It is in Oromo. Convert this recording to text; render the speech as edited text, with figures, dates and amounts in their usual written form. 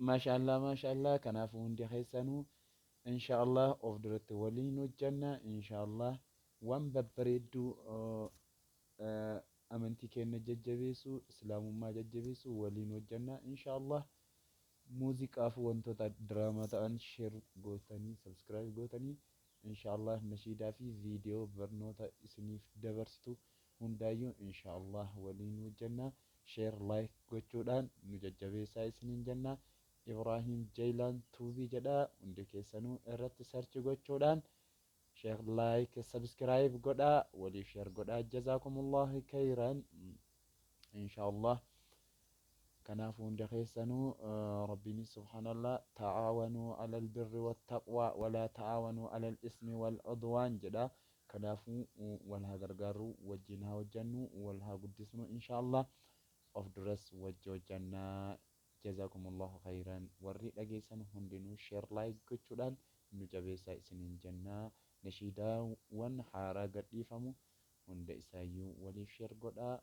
Maashaallah maashaallah, kanaafuu hundi keessanuu inshaallah of duratti waliin hojjanna. Inshaallah waan babbareedduu amantii keenya jajjabeessu, islaamummaa jajjabeessu waliin hojjanna inshaallah. Muuziqaa fi wantoota diraamaa ta'an share gootanii, subscribe gootanii, inshaallah nashiidaa fi viidiyoo barnoota isiniif dabarsitu hundaayyuu inshaallah waliin hojjanna. Share, like gochuudhaan nu jajjabeessaa isiniin jenna. Ibrahim Jaylaan Tuubii jedha, hundi keessanuu irratti search gochuudhaan share, like, subscribe godhaa, waliif share godhaa. Jazaakumullahu khayran inshaallah. Kanaafuu hunda keessanuu rabbiin subhaanallah "ta'aawanuu alal birri wattaqwaa walaa ta'aawanuu alal ismi wal udwaan" jedha. Kanaafuu wal haa gargaarru, wajjin haa hojjannu, wal haa guddisnu. Inshaallah of duras wajji hojjannaa. Jazaakumullahu khayran. Warri dhageessan hundinuu share, like gochuudhaan nu jabeessaa isiniin jennaa. Nashiidaawwan haaraa gadhiifamu hunda isaayyuu waliif share godhaa.